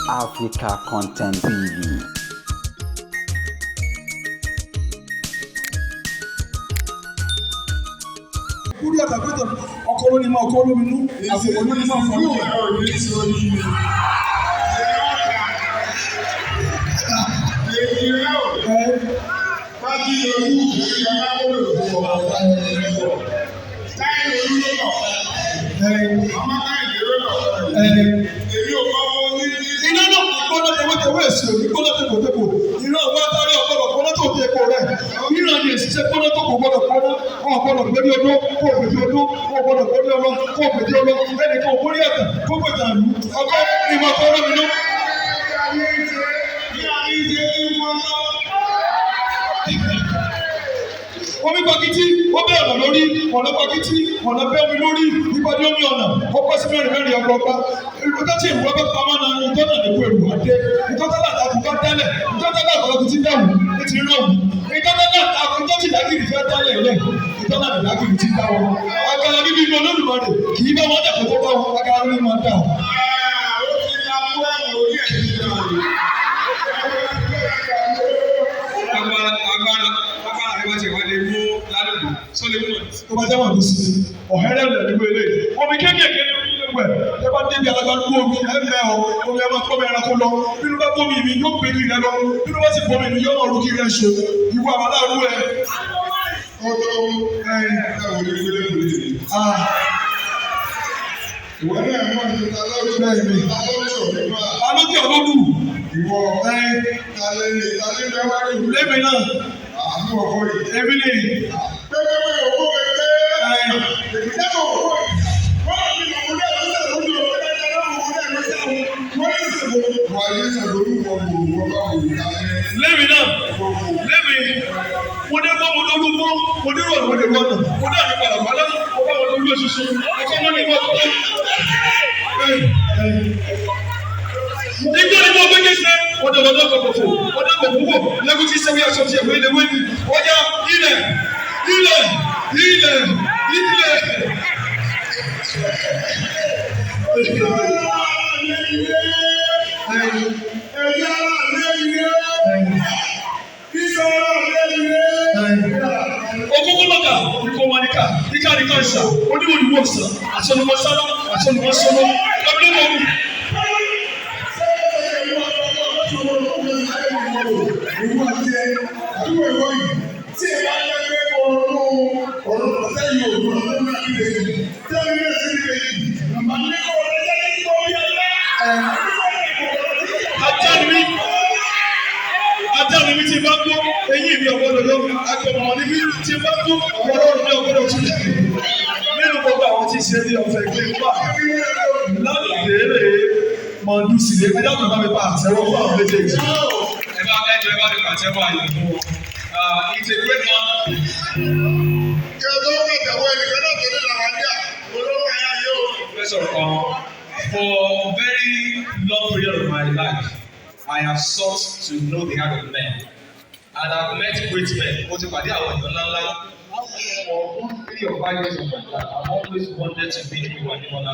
Africa Content TV. Kúrú àtàkùtà ọkọ ló ní máa ọkọ lómi nú, àkókò ló ní máa fọ lómi. Iná náà kò gbọ́dọ̀ tẹwétẹwé, èsì òní gbọ́dọ̀ tẹkọtẹkọ, iná ọgbọ́n àtàrí ọgbọ́dọ̀ gbọ́dọ̀ tó ti epo rẹ̀, ìran ni èsì ṣe gbọ́dọ̀ tó kò gbọ́dọ̀ gbọ́dọ̀, wọn gbọ́dọ̀ gbẹ́dí ọdún kó gbèdí ọdún, wọn gbọ́dọ̀ gbẹ́dí ọlọ kó gbèdí ọlọ, ẹnìkan òkúrí ẹ̀tàn kó gbèdí àlù ọkọ ní ìmọ̀ ọkọ lómi nú. Omi pakiti ó bẹ́ ọ̀nà lórí, ọ̀nà pakiti ọ̀nà bẹ́ omi lórí, ìpàdé omi ọ̀nà ó pẹ́ sí mẹ́rin mẹ́rin ọgbọgba. Ìtọ́ tí èrò bá pamọ́ náà, ìtọ́ náà ní kó èrò adé, ìtọ́ tá láti bá dálẹ̀, ìtọ́ tá láti ọkùnrin ti dáwù ní ti rán wù, ìtọ́ tá láti ìtọ́ tí ìdágìrì fẹ́ dálẹ̀ lẹ̀, ìtọ́ náà ìdágìrì ti dá wọn. Àkàrà bíbí inú Olódùmarè kì í bá wọn dàpọ̀ tó bá wọn, àkàrà ló máa dà wọn. Agbára agbára agbára rẹ bá ti wá lè mú lálùkù sọlẹ mú wọn. Tó bá jẹ́ wà ló sí ọ̀hẹ́rẹ́ rẹ̀ nígbà ilé omi kéékèèké ní omi wẹ̀. Ẹ bá débi alágbádúgbò omi ẹ mẹ́ ọ omi ẹ máa kọ́ mi ẹranko lọ. Bínú bá bómi mi yóò gbé kiri rẹ lọ, bínú bá sì bómi mi yóò máa rú kiri rẹ ṣe ìwọ àwọn aláàrú ẹ. Alókè ọlọ́dún lẹ́mi náà èmi ni lẹ́mi náà lẹ́mi mo dé bọ́ mo lóru mọ́, mo dé rọ̀lù, mo dé rọ̀nà, mo dé àdìpọ̀ àgbàlá, mo bá wọn lórí oṣooṣù ọkọ mọ́ ní wọ́n. Nígbà tí mo gbé kéṣe, wọ́n dẹ̀ lọ́dọ̀ gbogbo, wọ́n dẹ̀ gbogbo wò, lẹ́gùn tí sẹ́wọ́n yà sọ́tì ẹ̀wé lẹ́wé ni, wọ́n yà ilẹ̀, ilẹ̀, ilẹ̀, ilẹ̀. Ogogo maka, ikọ̀ wọn ni ká, ìka ni ká ń sà, oníwòlùwò ọ̀sán, àtọ̀nùmọ̀sálọ́, àtọ̀nùmọ̀sọ́lọ́, kábílẹ̀ mọ̀. Ajá ni mí, ajá ni mí, tí n bá gbó eyín mi ọ̀gbọ́dọ̀ lọ, agbọ̀mọ̀ ni mí, tí n bá gbó ọ̀gbọ́dọ̀ mi ọ̀gbọ́dọ̀ tún lẹ̀. Nínú gbogbo àwọn tí ń ṣe ní ọ̀fẹ́ gbé wà lálùdéèrè mọ̀ọ́dúnṣì lé ẹjọ́ tó bá mi pa àtẹ́wọ́ fún àwọn méjèèjì. Ẹ bá ẹ jọ ẹ bá mi pàtẹ́wọ́ ayọ̀ fún wọn. It's a great one. Professor, for a very long period of my life, I have sought to know the heart of men, and I've met great men. Mo ti pàdé àwọn èèyàn ńláńlá. For good 3 or 5 years of my life, I've always wanted to meet Muyiwa Ademola.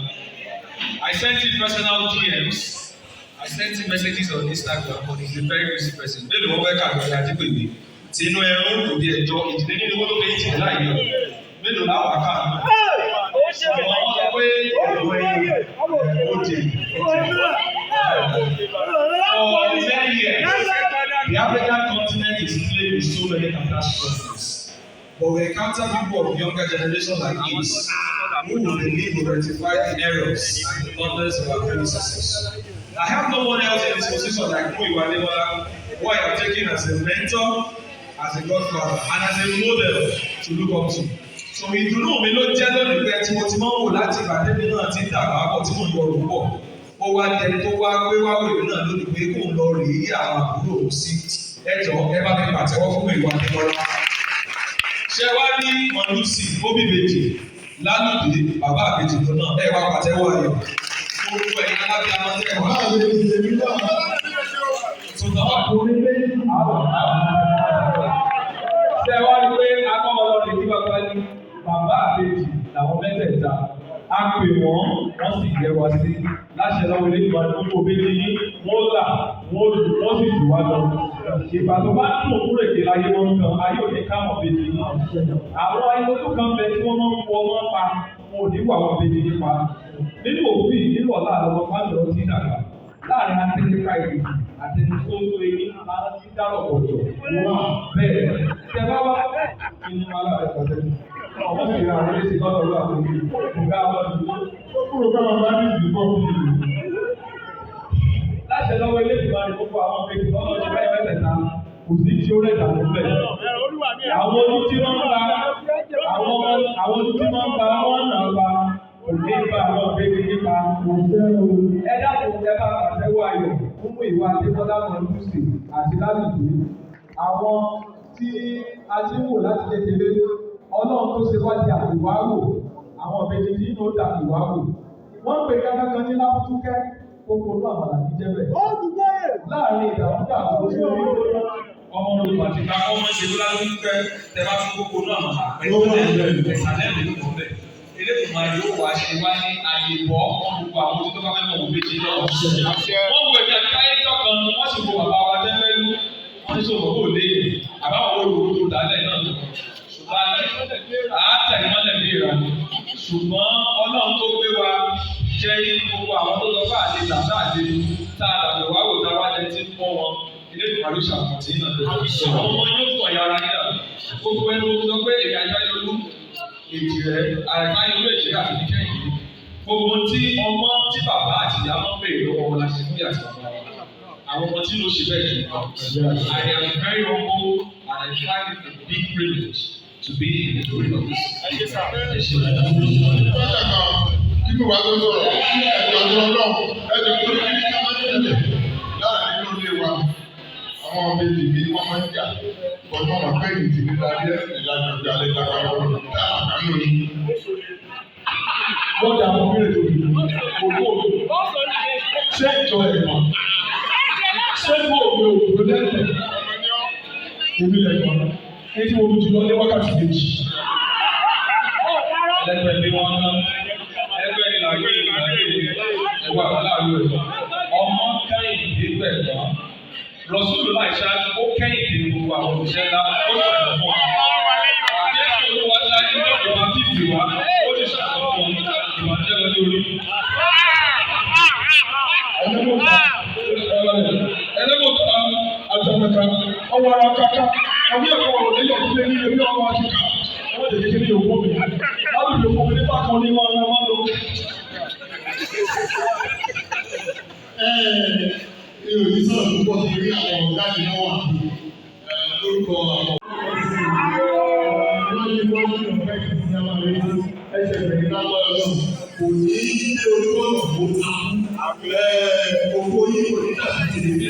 I sent him personal DMs. I sent him messages on Instagram, but he's a very busy person. Mélòó wọ́n fẹ́ kàwé ọ̀rẹ́ Ajípèlé? Tinú ẹrún kò dé ẹjọ́ ìdílé nínú owó tó fi ìjìnlẹ̀ láàyè ọ̀. Mélòó láwọn àká mi? Àwọn ọmọ pé ìwé ó jẹ. For many years, the African continent is plagued with so many catastrophes. But we encounter people of younger generation like his who will believe will rectify the errors and the blunders of our predecessors. I have no one else in this position like Muyiwa Ademola, who I have taken as a mentor, as a godfather, and as a model to look up to. So ìdùnnú mi ló jẹ́ lónìí pé tí mo ti máa ń wò láti ìgbà tẹ́mi náà ti ń dàgbà bọ̀ tí mò ń yọ ọ̀rùn bọ̀. Ó wá dẹni tó wá pé wá wèrè náà lónìí pé kóun lọ rèé àwọn àbúrò òun sí. Ẹ jọ̀ọ́, ẹ bá mi pàtẹ́wọ́ fún Muyiwa Ademola. Ṣé wá ní Mọ̀lúsì Óbìbejì Lálùdé bàbá àbèjì kan náà, ẹ wá pàtẹ́wọ́ ayọ̀. Gbogbo ẹ̀yin alábíàmọ́ tẹ̀ wá. Tó náà ṣé wá rí pé akọ́mọlọ́rin tí bàbá ní bàbá àbèjì làwọn mẹ́tẹ̀ẹ̀ta. A pè wọ́n, wọ́n sì yẹ wá sí. Láṣẹ lọ́wọ́ ilé ìgbà gbogbo méjì yín, wọ́n là, wọ́n lù, wọ́n sì jù wá lọ. Ìgbà tó bá dùn kúrò èdè láyé wọn kan, ayé òní káwọn méjì yín. Àwọn ayélujára kan bẹ tí wọ́n máa ń fọ ọmọ pa, wọn ò ní wà wọn méjì yín pa. Nínú òfin nínú ọ̀la àwọn ọmọ fáwọn ti dàgbà. Láàárín atẹ́lẹ́ka ìlú àti ẹni tó tó eyín máa ń dárò pọ̀jọ̀. Bẹ́ẹ̀ tẹ bá wá inú aláàrẹ̀ pọ̀jọ̀. Ọmọ sì ra àwọn oníṣẹ́ lọ́dọ̀ lọ́wọ́ àti ọ̀gá wọn. Ó kúrò káwọn bá ní ìdìbò fún ìlú. Láṣẹ lọ́wọ́ ilé ìgbà ni gbogbo àwọn méjì lọ́dọ̀ ṣe báyìí mẹ́tẹ̀ẹ̀ta kò sí tí ó rẹ̀ dànù bẹ́ẹ̀. Àwọn ojú tí wọ́n ń ba àwọn ojú tí wọ́n ń ba wọ́n náà ba kò ní bá àwọn méjì nípa. Ẹ dákun ẹ bá pàtẹ́wọ́ ayọ̀ fún ìwà Adébọ́lá Mọ̀lúsì àti Lálùdé. Àwọn tí a ti ń wò láti kékeré, Ọlọ́run tó ṣe wá di àpèwáwò, àwọn ìbejì tí inú ó dàpèwáwò. Wọ́n ń pè kankan ní Lábútúkẹ́, kókó inú àmàlà ní jẹ́bẹ̀. Láàárín ìdààmúdàbò tí ó rí ọmọ olùkọ́ àti ká ọmọ ṣe ló Lábútúkẹ́ tẹ bá tún kókó inú àmàlà pẹ̀lú ẹ̀sàlẹ̀ ìlú kan bẹ̀. Elédùmarè yóò wá ṣe wá ní àyè bọ́ wọn gbogbo àwọn ojú tó bá fẹ́ mọ̀ wò méjì lọ. Wọ́n wo èmi àti táyé jọ kan, wọ́n sì wo bàbá wa tẹ́lẹ̀lú, wọ́n ní sọ̀rọ̀ kó lé àbáwọn olùkó tó dálẹ̀ náà. Ṣùgbọ́n àátẹ̀mọ́lẹ̀ bí ìrà ni. Ṣùgbọ́n Ọlọ́run tó gbé wa jẹ́ gbogbo àwọn tó lọ bá àlè tàbí àlè tá a dàgbà wá wò tá a wá lẹ tí ń pọ́n wọn. Elédùmarè ṣàkóso náà. Àwọn ọmọ yóò tàn yàrá nígbà. Gbogbo ẹnu sọ pé èmi àti táyé olú èjì rẹ̀ àìká irú èjì rẹ̀ àti níkẹyìn yìí. Gbogbo tí ọmọ tí bàbá àti ìyá máa ń béèrè lọ́wọ́ wọn la ṣe fún ìyá àti bàbá wọn. Àwọn ọmọ tí ló ṣe bẹ́ẹ̀ jù lọ. I am very humble and I find it a big privilege to be in the glory of this. Ẹ ṣe. Kíkú wa tó sọ̀rọ̀, ẹ̀jọ̀ tó lọ, ẹ̀jọ̀ tó ní kí ká máa ń tẹ̀lé láàrin inú ilé wa. Àwọn méjì mi wọ́n máa ń jà, ọdún ọmọ pé ìdí ní láyé ìlànà ìgbà lè lágbára wọn láàánú ni. Lọ́jà mo béèrè lórí owó ṣé ìjọ ẹ̀gbọ́n ṣé mo ò gbé òdòdó lẹ́sẹ̀ èmi lẹ́gbọ́n ní tí mo tún ti lọ ní wákàtí méjì. Ẹlẹ́gbẹ́ ni wọ́n ná ẹgbẹ́ ni làgbé làgbé ẹ̀wà láàrú ẹ̀ ọmọ kẹ́hìndé pẹ̀gbọ́n Rọ̀súlù láì ṣáájú ó kẹ́hìndé gbogbo àwọn òṣìṣẹ́ ńlá ó ṣàlùfọ́ fún wọn. Jésù olúwa ṣáájú ní ọ̀dọ̀ bàtìsì wa ó sì ṣàlùfọ́ fún ìbànújẹ́ lọ ní orí. Ẹlẹ́mọ̀tà àtàmẹ̀ta ọwọ́ ara kaka àbí ẹ̀kọ́ ọ̀rọ̀ lẹ́yìn ọ̀dún lẹ́yìn ẹbí ọmọ akíkà ọmọ tètè kí ni yòókù mi láti yòókù mi nípa kan ní wọn máa ń lò. Mi ò ní sọ̀rọ̀ púpọ̀ torí àwọn ọ̀gá mi náà wà lórúkọ àwọn. Wọ́n ní wọ́n ní ọ̀fẹ́ kìí máa rí ẹsẹ̀ bẹ̀rẹ̀ lágbára náà. Kò ní ní ojú ọ̀nà tó takú. Òkú yìí kò ní dàbí tìrìbí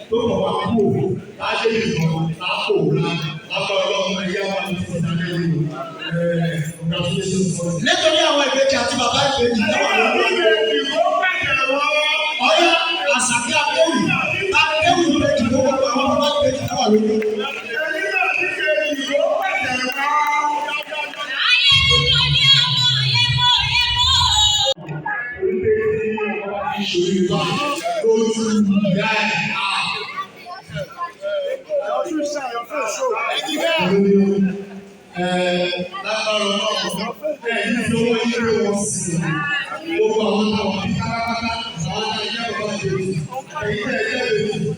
tó kọ̀ wá kú òkú. Láṣẹ ìgbọ̀n lápò ńlá lágbára ọlọ́run ẹ̀yà wà ní ti sáré nínú. Congratulations. Nítorí àwọn ìbejì àti bàbá ìbejì náà wà lórí. Ọ̀yá Àṣàkí Akéwì Akéwì ìbejì ló wọ́pọ̀ àwọn bàbá ìbejì náà wà lórí. Lójú ìyá ẹ̀. Lágbára ọlọ́run, ẹ̀yìn tí owó ilé wọn sí i. Gbogbo àwọn táwọn bí pátápátá, àwọn táwọn jẹ́ bàbá ìbejì, ẹ̀yìn tẹ̀ jẹ́ ìbejì,